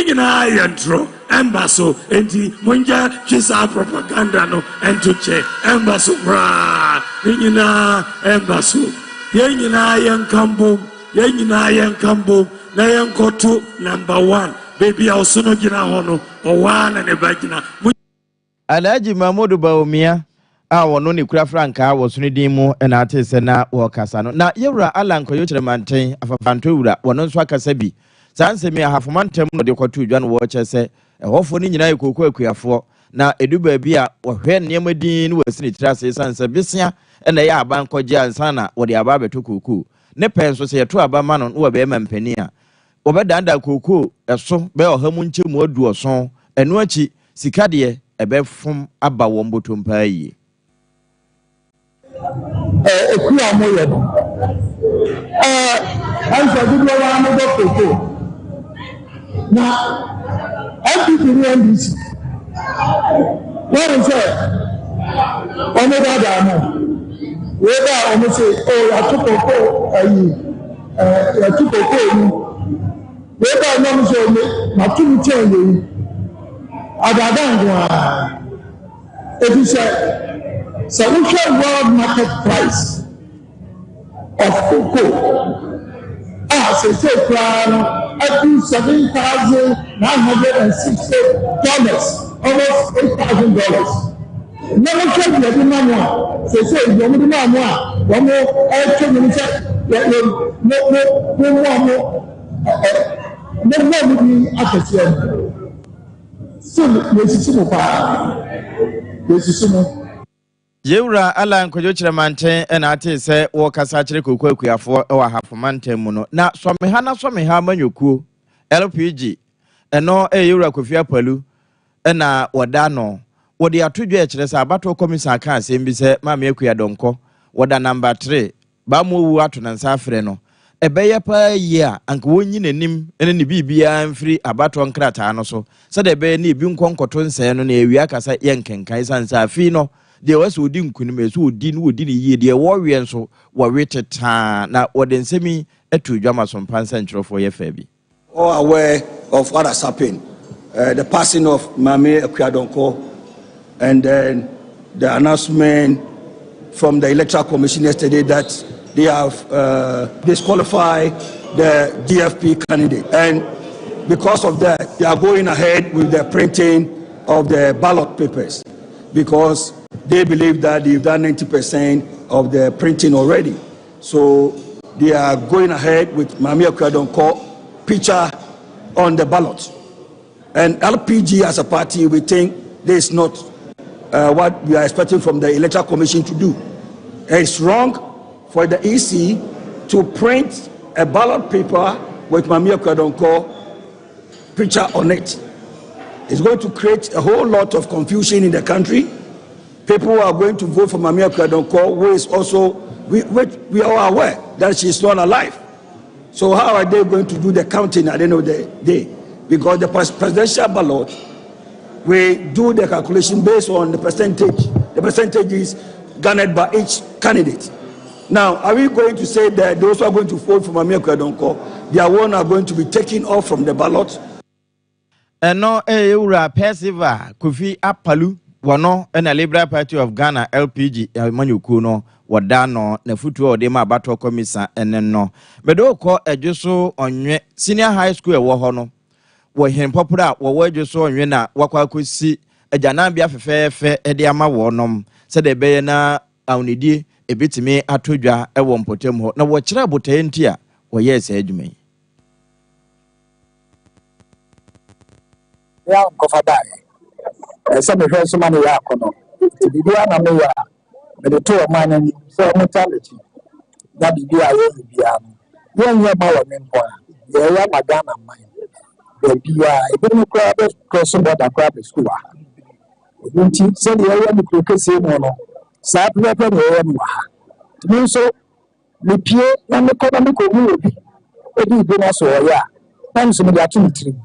nyinaa yɛ ntorɔ, ɛmba so. Enti mongya twe saa propaganda no nto kyɛ, ɛmba so koraa. Ne nyinaa ɛmba so. Yɛn nyinaa yɛnka mbom, yɛn nyinaa yɛnka mbom na yɛnkɔto number one. Baabi a ɔsono gyina hɔ no, ɔwɔ ara na ne ba gyina. Mo. Alhaji Mahmood Bawumia a ɔno ne kura frankaa wɔ sono din mu na atee sɛ na wɔrekasa no. Na Yɛwura Allan Kwadwo Kyerɛmanten, Afafantɔ wura, wɔno nso akasa bi. Saa nsɛm yi Ahafo mantam na ɔde kɔtoo dwa no wɔrekyerɛ sɛ ɛhɔfoɔ no nyinaa yɛ kooko akuafoɔ na ɛdu baabi a wɔhwɛ nneɛma dinn na wɔasi ne tiri ase ɛsiane sɛ besea na ɛyɛ aban kɔgye ansa na wɔde aba abɛtɔ kooko. Ne pɛ nso sɛ yɛto aba ma no na wɔbɛyɛ mampanin a wɔbɛdandan kooko ɛso bɛyɛ ɔha mu nkyɛmu aduɔson. Ɛno akyi Sika deɛ, ɛbɛfom aba wɔn bɔtɔm paa yie. Ekuo a wɔyɛ no, ɛnsɛ dodoɔ no ara bɔ koko na NPP ne NDC wɔn sɛ wɔn daadaa mo wei ba a wɔn se o yɛato koko ayi ɛɛ yɛato koko mu. Wei baa nam sɛ me mato mu kyɛn wei. Adaadaa nko ara. Efisɛ sɛ wohwɛ world market price of cocoa a seesei koraa no adu $7,960, almost $8,000. Na wohwɛ deɛ de ma mo a, seesei deɛ wɔde maa mo a wɔn ɛretwe mo no sɛ yɛ yɛ mo mo mo mmoa mo ɛ mo mmoa mo din akɛseɛ no. Still yɛsisi mo paa, yɛsisi mo. Yewura Allan Kwadwo Kyerɛmanten na atee sɛ wɔrekasa akyerɛ kooko akuafoɔ wɔ Ahafo mantam mu no. Na Sɔmeha na Sɔmeha amanyɔkuo, LPG, ɛno yɛ Yewura Kofi Apalu na wɔda ano. Wɔde ato dwa ɛkyerɛ sɛ abatoɔ kɔmisa aka asɛm bi sɛ Maame Akua Donkor, wɔda number tre, Baamuowu ato ne nsa afrɛ no. Ɛbɛyɛ paa yie a anka wɔnyi n'anim ne ne biribiara mfiri abatoɔ nkrataa no so sɛdeɛ ɛbɛyɛ na ebi nkɔ nkɔto nsɛe no na yɛawie aka sɛ yɛnkenkan ɛsiane sɛ afei no deɛ ɛwɔ sɛ ɔdi nkonim ɛsɛ sɛ ɔdi na wɔdi no yie deɛ wɔweɛ nso wɔwe tetaa na wɔde nsɛm yi too dwa ma Sompa nsɛntwerɛfoɔ yɛ fɛ bi. All aware of what has happened, the passing of Maame Akua Donkor and then the announcement from the Electoral Commission yesterday that they have disqualified the GFP candidate. And because of that, they are going ahead with the printing of the ballot papers because they believe that they've done 90% of the printing already. So they are going ahead with Maame Akua Donkor picture on the ballot. And LPG as a party, we think this is not what we are expecting from the Electoral Commission to do. It's wrong for the EC to print a ballot paper with Maame Akua Donkor picture on it. It's going to create a whole lot of confusion in the country. People who are going to vote for Maame Akua Donkor, who is also, we are aware that she is not alive. So how are they going to do the counting at the end of the day? Because the presidential ballot, we do the calculation based on the percentage. The percentage is garnered by each candidate. Now, are we going to say that those who are going to vote for Maame Akua Donkor, their one are going to be taken off from the ballot? Ɛno yɛ Wura Percival Kofi Apalu, wɔno na Liberal Party of Ghana, LPG, amanyɔkuo no wɔda ano, n'afotuo a ɔde ma abatoɔ kɔmisa ne no. Mede wo kɔ Adwoso Ɔnwe Senior High School ɛwɔ hɔ no, wɔ Hene Pɔporɔ a wɔwɔ Adwoso Ɔnwe na wakɔ akɔsi agyananbea fɛfɛɛfɛ de ama wɔnom sɛdeɛ ɛbɛyɛ na ahonidie ɛbɛtumi atɔ dwa wɔ mpɔtam hɔ, na wɔkyerɛ botaeɛ nti a wɔyɛɛ saa adwuma yi. Me a nkɔfa baeɛ. Ɛsɛ sɛ mehwɛ nso ma no yɛ akɔnnɔ. Nti biribiara na meyɛ a, mede to ɔman no anim sɛ wɔntaa m'akyi na biribi a yɛyɛ biara no, yɛnyɛ mma wɔ me nko ara, yɛyɛ ama Ghana man. Baabiara, ebinom koraa bɛ cross border koraa bɛ sukuu wɔ ha. Ɛno nti, sɛdeɛ yɛyɛ no kuro kɛseɛ mu no, saa pɛpɛɛpɛ na yɛyɛ no wɔ ha. Nti me nso, Mepue na mekɔ na mekɔhu obi di bi na sɛ ɔyɛ a, na me nso mede ato me tirim,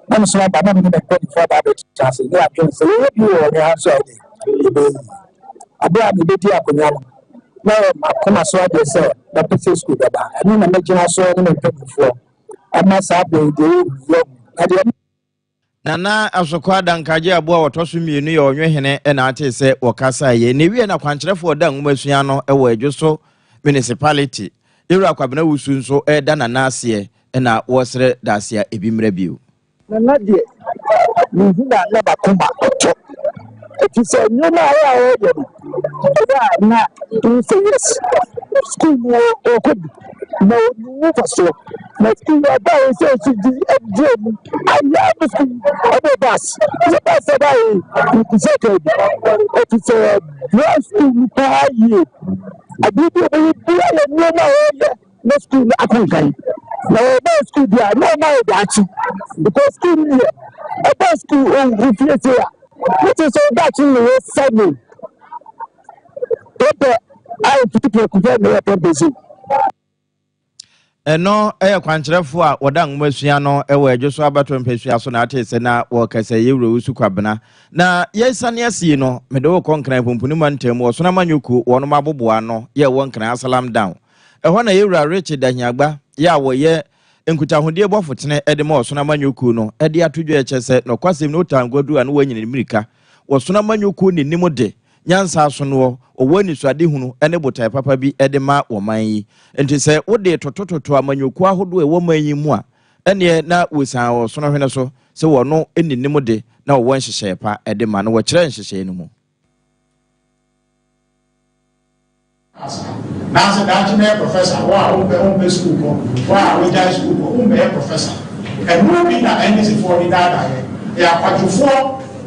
na me nso maba na me ne me mpanimfoɔ aba abɛtena ase na yɛadwene sɛ yɛyɛ bi wɔ ɔnwea ha nso a ɛdeɛ yɛbɛyɛ yie. Aberɛ a mebɛdi akonnwa no, na ɛyɛ m'akoma so adeɛ sɛ mɛpɛ sɛ sukuu bɛba. Ɛno na mɛgyina so ne me mpanimfoɔ ama saa berɛ yi deɛ yɛahu na deɛ. Nana Asokwa Dankagye Aboa a ɔtɔ so mmienu yɛ Ɔnwehene na atee sɛ wɔkasaeɛ. Na ewiei no akwankyerɛfoɔ a ɔda nwomasua ano wɔ Adwoso Municipality, Yɛwura Kwabena Wusu nso reda Nana aseɛ na wɔresrɛ dase a ebi mmra bio. Nana deɛ mehu no a na m'akoma tɔ efisɛ nneɛma a ɔyɛ a ɔyɛ no ɛyɛ a na mehu sɛ yes sukuu no ɔkɔ bi na ɔnim ho mfasoɔ na sukuu no ɔba yɛ sɛ ɔsi di ɛdurɛ mu ayɛ ama sukuu ɛbɔ bus sɛ bus ɛba yɛ nkusɛ ka bi efisɛ ɔboa sukuu no paa yie adeɛ bi a ɔbɛyɛ biara yɛ nneɛma a ɔyɛ na sukuu no akɔ nkan na ɔba sukuu bi a na ɔma yɛ daakye because sukuu no deɛ ɔba sukuu ɔwɔ fie se a ne kyerɛ sɛ ɔdaakye no yɛ sɛne pɛpɛ a ɛfiti prɛko pɛ na ɛyɛ pɛpɛ so. Ɛno yɛ kwankyerɛfoɔ a wɔda nwomasua no wɔ Adwo so abatoɔ mpasua so na atee sɛ na wɔrekasa yi, Yɛwura Owusu Kwabena. Na yɛresane ase yi no, mede wo rekɔ Nkran Pumpuni Mantam mu, Ɔsono Amanyɔkuo, wɔnom aboboa ano yɛ ɛwɔ Nkran Asalam Down. Ɛhɔ na Yɛwura Richard Ahiagba yɛ a wɔyɛ nkutahodie bɔfotene de ma Ɔsono Amanyɔkuo no de ato dwa ɛkyɛ sɛ nɔkwasɛm ni wotaa Nkwadu a na wanyini mmirika. Ɔsono Amanyɔkuo ne nim de, nyansa asonoɔ, ɔwɔ anisoadehunu ne botae papa bi de ma wɔ man yi. Nti sɛ wode totototo amanyɔkuo ahodoɔ a ɛwɔ man yi mu a, ɛneɛ na wosian ɔsono hwene so sɛ wɔno nni nim de na wɔwɔ nhyehyɛɛ pa de ma no. Wɔkyerɛ nhyehyɛɛ no mu. Asa. Naasɛ daakye mɛyɛ professor, wo a wompɛ wompɛ sukuu kɔ, wo a wogyae sukuu kɔ, wombɛyɛ professor. Ɛno bi na NDC foɔ de daadaa yɛn. Ɛyɛ akwadwofoɔ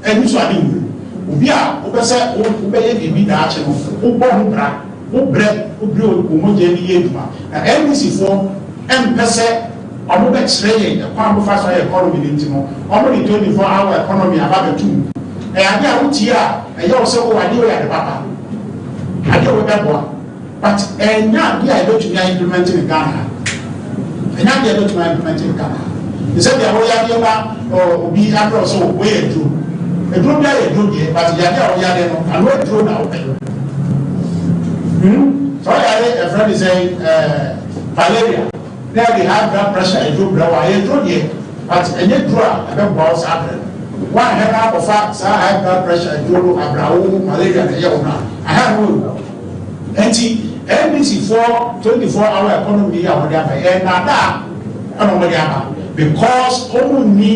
anisoadehunu. Obi a wopɛ sɛ wobɛyɛ biribi daakye no, wobɔ ho bra, wobrɛ, wobrɛ wo mogya de yɛ adwuma. Na NDC foɔ mpɛ sɛ wɔbɛkyerɛ yɛn ɛkwan a wɔbɛfa so ayɛ economy no nti no, wɔde 24 hour economy aba abɛto mu. Ɛyɛ adeɛ a wotie a, ɛyɛ wo sɛ oh adeɛ wei yɛ ade papa. Adeɛ wei bɛboa but ɛnyɛ adeɛ a yɛbɛtumi a implement no Ghana ha. Ɛnyɛ adeɛ a yɛbɛtumi a implement no Ghana ha. Te sɛ deɛ woyɛ adeɛ na obi abrɛ wo sɛ oh wei yɛ aduro. Aduro biara yɛ aduro deɛ but yadeɛ a woyare no ano aduro na wopɛ. Hmm? Sɛ woyare ɛfrɛ ne sɛn ɛɛ malaria na yɛde high blood pressure aduro brɛ wo a, ɛyɛ aduro deɛ but ɛnyɛ duro a ɛbɛboa wo saa berɛ no. Woanhwɛ na akɔfa saa high blood pressure aduro no abrɛ a wo malaria na ɛyɛ wo no a, aha no awu. Ɛnti NDC foɔ 24 hour economy yi a wɔde aba yi, ɛyɛ nnaadaa ɛna wɔde aba because wɔn nni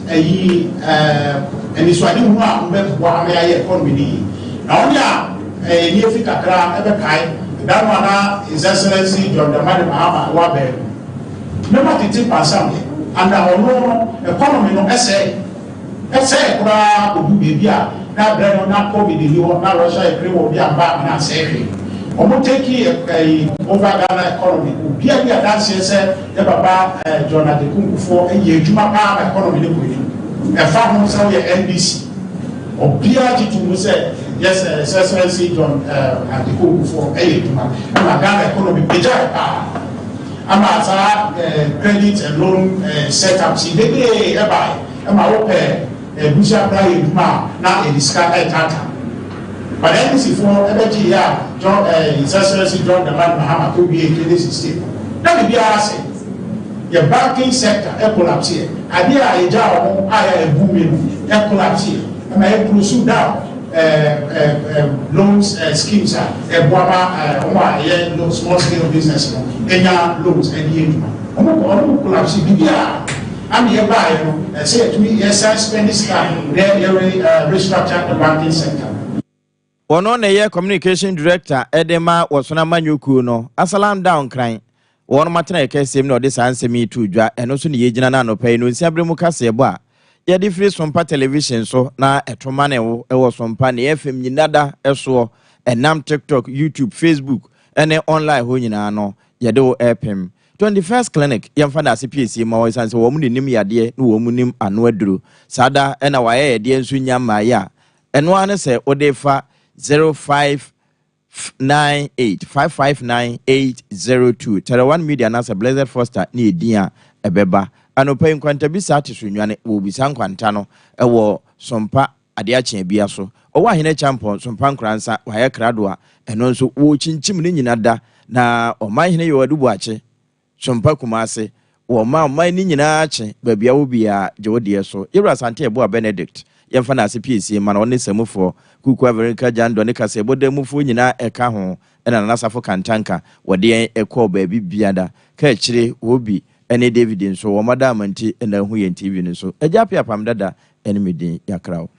ɛyi ɛɛ anisoadehunu a wɔbɛboa ama yɛayɛ economy no yie. Na wɔn a ɛyɛ ni efi kakra ɛbɛkae da no a na His Excellency John Dramani Mahama wɔ abɛn no, nneɛma tete pansam yɛ and ɔno no economy no ɛsɛe. Ɛsɛe koraa kodu baabi a na berɛ no na covid nni hɔ na Russia Ukraine war bi amba ama no ansɛe hwee. Wɔn take ɛyi over Ghana economy. Obia di adanseɛ sɛ yɛ papa John Agyekum Kufuor yɛ adwuma paa ma economy no kɔ anim. Ɛmfa ho sɛ woyɛ NDC. Obiara gye to mu sɛ yes His Excellency John Agyekum Kufuor yɛ adwuma ma Ghana economy pagyae paa. Ama saa credit and loan set ups yi bebree bae ma wopɛ abusua koraa yɛ adwuma a na yɛde sika retaataa. But NDC foɔ bɛgye yɛ a John His Excellency John Dramani Mahama kɔ wiee 2016 no na biribiara asɛe. Yɛ banking sector collapse yɛ. Adeɛ a yɛgyaa wɔn a yɛ a ɛbu me no collapse yɛ ma yɛ close down loans schemes a ɛboa ma wɔn a ɛyɛ small scale business no nya loans de yɛ adwuma. Wɔn wɔn collapse biribiara ama yɛbaeɛ no ɛsɛ yɛtumi yɛsan spend sika na yɛ restructure the banking sector. Ɔno na ɛyɛ Communication Director de ma Wɔsono Amanyɔ Kuo no, Asalam Down Nkran. Wɔnom atenaeɛ kɛseɛ mu na ɔde saa nsɛm yi too dwa. Ɛno nso na yɛgyina no anɔpa yi nonsia berɛ mu kaseɛbɔ a yɛde firi Sompa Television so na ɛto mane wo wɔ Sompa ne FM nyinada soɔ, ɛnam TikTok, YouTube, Facebook ne online hɔ nyinaa no yɛde wo repem. 21st Clinic, yɛmfa no ase piesie ma wɔn ɛsiane sɛ wɔn na nim yadeɛ na wɔn nim ano aduro. Saa da na w'ayɛyɛdeɛ nso nnya mmaeɛ a, ɛno ara ne sɛ wode fa 0598 559 802 Terra One Media anaasɛ Blessed Foster ne edin a ɛbɛba. Anɔpa yi nkwantabisa ate so nnwane, wɔrebisa nkwanta no wɔ Sompa adeɛ akye abia so. Ɔwɔ Ahene Kyampɔn, Sompa Nkoransa, wayɛ krado a ɛno nso wɔrekyinkyim ne nyina da na Ɔmanhene Yoadu Boakye Sompa Kumase. Wɔma ɔman no nyinaa kye baabi a wɔ biara gye wo deɛ so. Yɛwura Asante Yeboah Benedict, yɛmfa no ase piesie ma no, ɔne Samufoɔ, Kuku Averenka Gyandɔ ne Kaseɛbɔ dan mufoɔ nyinaa ɛka ho, ɛna Nana Safo Kantanka, wɔde yɛn kɔɔ baabi biada. Ka akyire, Obi ne David nso, wɔn adaama nti na ahu yɛn TV no so. Agya Appiah Apam Dada ne me din, Yɛakra wo.